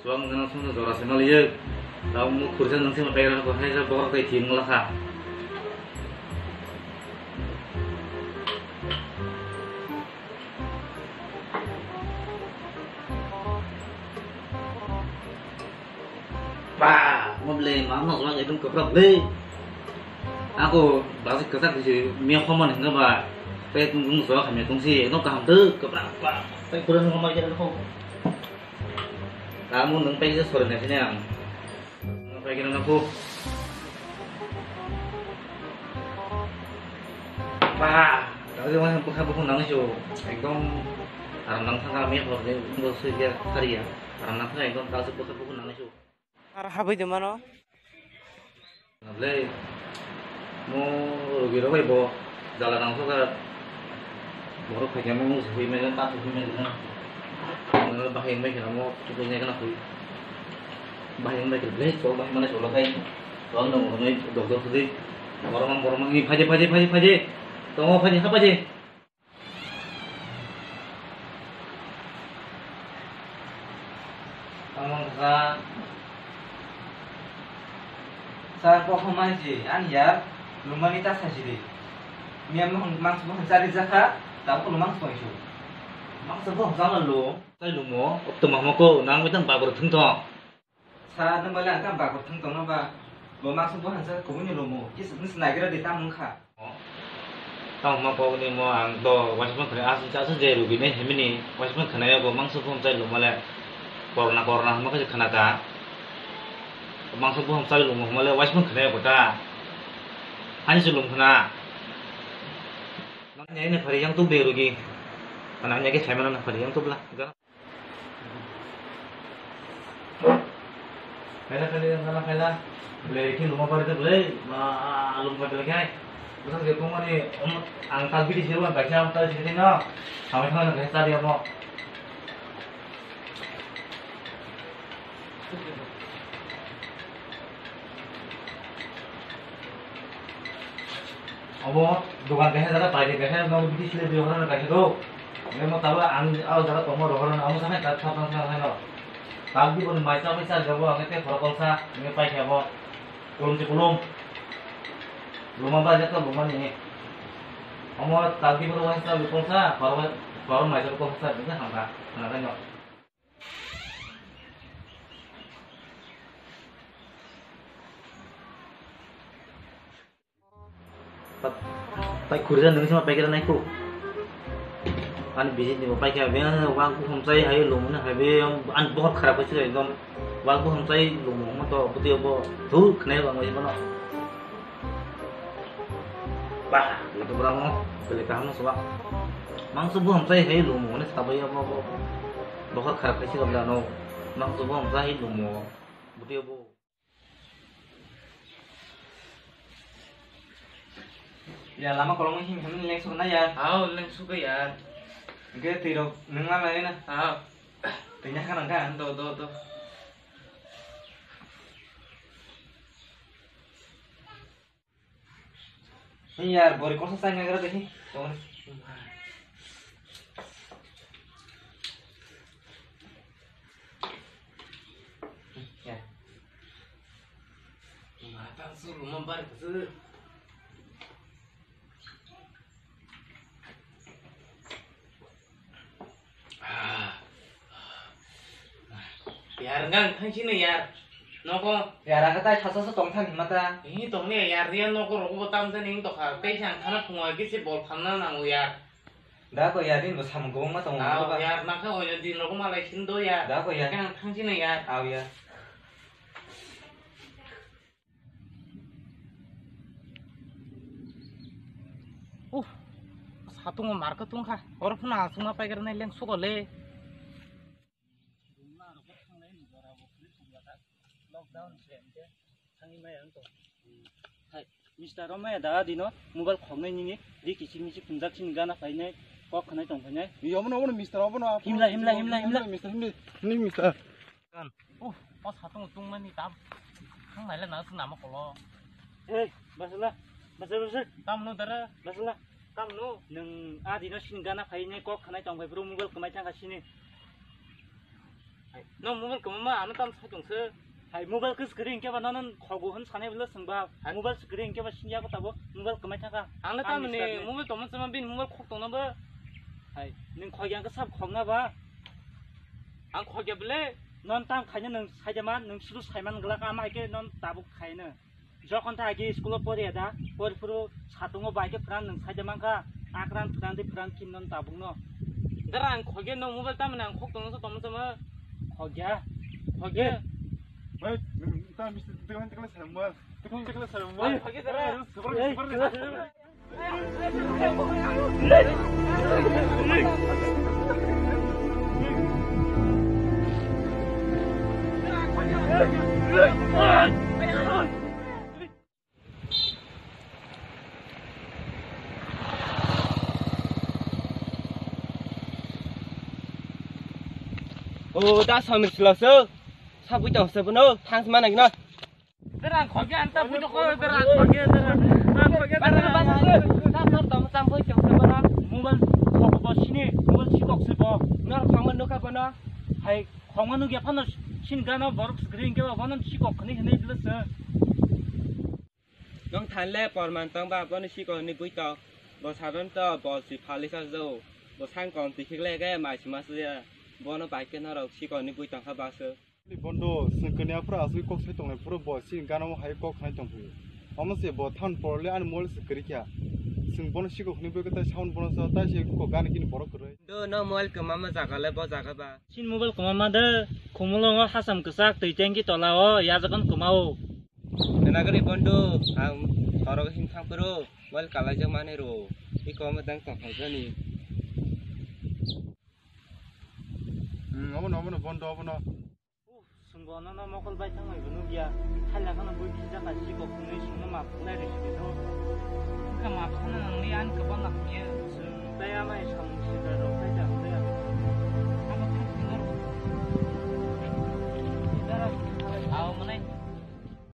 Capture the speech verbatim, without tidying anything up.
Bang gana sung jora se maliye. Tamo khursa nang se ma pegana ko hai sa bor kai thim la kha. Ba, mo ble, ma no jora ekdom kopra ble. Ako basi kasa kisi miya khoman hinga ba. Pe tung tung jora khamya tung si ekdom kaham de kopra ba. Pe kurang khoman kira ko. Kamu nung paisa sore na sini ang. Nung paisa na ku. Wah, kalau dia mana buka buku nang sio, ekdom aram nang thang kami apa dia buku sih dia hari ya, aram nang thang ekdom kalau buka buku nang sio. Ar habui de mano. Ble, mo rogi rok bai bo jala nang soka. Borok phaikhe mo hui mai ta hui mai na. Mo bahai mai khana mo chukui nai khana hui. Bahai mai khana ble chok bahai mane chok lakai. Chok no mo noi dok dok sudi. Borok mang borok mang ni phaje phaje phaje phaje. Tongo phaje ha phaje. Tamo sa, sa kok hwnma si, ani ya, lumani ta sa si di. Miya mo hwn, mangsa mo hwn chari jakha, tamo ko lumang soi su. Mangsa bo hwn chama lo. Tai lumo, okto mama ko, nang mitang babur thung thong. Sa nang bale ang tamo babur thung tong no ba. Bo mangsa bo hwn sa kubuni lumo. Kis, kis nagira di tam nung kha. Tamo ma kok ni mo ang do waisman khana aswk cha aswk je rugi ne himini waisman khana yago mangso phum chai lung male korna korna hwnma khe khana ka mangso phum chai lung male waisman khana yago ta ani se lung khana nang ne ne phari yang tu be rugi nang ne ke sai mana na phari yang tu bla. Khaila, khaila, khaila, khaila. Ble, khe luma pari de ble, ma, luma pari de khai. Bwsang je kung ani, um, ang tal bidi sirwan, baksa ang tal sirwan no. Samai thang khai ta dia mo. Obo dogan kaisa jaga paide kaisa no bidi sile bidi horona kaisa do. Emo tabo ang o jaga tongo rohorona amo sanai ta thap thap thap no. Tagdi boni mai cha mai cha jabo ang te khoro kolsa nge pai khe abo. Kulum se kulum. Luma ba jato luma ni. Amo tagdi boni mai cha kolsa khoro khoro mai cha kolsa ni hanga hanga no. Tai khurja nung sima paikira nai ko. Ani bijit ni bo paikha be wang ku hom chai hayo lung ne hai be ang an bohor kharap khaisi ekdom wang ku hom chai lung mo to buti bo thu khnai ba mo bono. Bah, itu berang mo, beli kaham mo suwa. Mangso bo hom chai hayo lung mo ne sabai bo bo. Bohor kharap khaisi ga bla no. Mangso bo hom chai hayo lung mo. Buti bo. Ya, lama kolong him him leng sukna ya. Aw, leng suka ya. Ge tiro nengma lai na. Aw. Tanya kan kan do do do. Ni yar, bori kosa sai nagra de hi. Tong. Ya. Mata su rumah bar kusu. Yar ngang thang sino yar. Noko. Yar aga tai sasa sa tong thang hima ta. Hi tong ne yar riya noko roko bo tam jani tokha. Tei sang thana phungo kisi bol phamna nango yar. Da ko yar din bo samung kobong ma tong. Aw yar nakha oyo din roko malai sin do yar. Da ko yar. Ngang thang sino yar. Aw yar. Uff, satung marka tungkha. Oro phano aswkma paikar nai leng suko le. Lockdown se hingke thangwi maya wngtong. Hai, Mister Romaya da dino mobile khoknai nini ri kichik michik phunjak sini gana phainai kok khanai tong phainai. Yobono, obono Mister, obono. Himla, himla, himla, himla. Mister, himla, himla, Mister. Kan. Oh, o satung tungmani tam. Thang naile na sung nama kolo. Hey, basala, basala, basala. Tam no dara. Basala, tam no. Nung a dino sini gana phainai kok khanai tong phai bro mobile kwmai thangkha sini. No mobile kwmama ano tam sa tongse. Hai mobile kis kiri hingke ba nono khogo hwn sanai bwle swngba. Hai mobile kis kiri hingke ba sinya ko tabo mobile kwmai thaka. Ang le tam ni mobile tongma sama bin mobile khok tongna ba. Hai ning khoi yang ka sab khok na ba. Ang khoi ya bwle. Non tam khaina nang sai de man nang suru sai man glak ama ke non tabuk khaina. Jokon ta agi school o pori ada, pori phuru satungo bai ke pran nang saida mangka, akran pran di pran kim non tabung no. Dara ang khoge no mobile tamani ang khok tongno tongno tamo. Khogya. Khogya. Bai, ta misti tiklan tiklan salam bal. Tiklan tiklan salam bal. Khoge dara. Super super. O, da samir sila se. Sabui tong se bono, thang mana gina. Derang khoge anta bui tong khoge derang khoge derang. Derang khoge derang. Sam sam tong sam bui tong se bono. Mobile khok bo sini, mobile sikok se bo. Nor khong nukha bono. Hai khong nukya phano sin gano borok screen ke bono sikok khni khni dile se. Nong thanle porman tong ba bono sikok ni bui tong. Bo saron to bo si phali sa jo. Bo sang kon tikhik le ke mai sima se. Bono bai ke norok sikok ni bui tong kha ba se. Bondo, chwng kwnwi aphuru aswk kok sai tongnai phuru bo chini gana o hai kok khnai tongphuru. Omo se bo than porle ani mobile se kwrwi kha. Chwng bono sikok hwnwi bagwi tai sound bono sa tai se kok gana kini borok kwrwi. Do no mobile kwmama jaga le bo jaga ba. Chini mobile kwmama de khumulongo hasam kwchak twi tanki tola o yajagan kwma o. Nagari bondo ang thorok hin thang phuru mobile kalai jak mani ro. Iko mo dang tong hai jani. Hmm, obono, obono, bondo, obono. Uff, swngo nono mokol bai thangmai bo nukya. Thaila kheno bui khijak ka sikok hwnwi swngo map khlai rw sidi do. Wngkha map kheno nangli ani kwbangma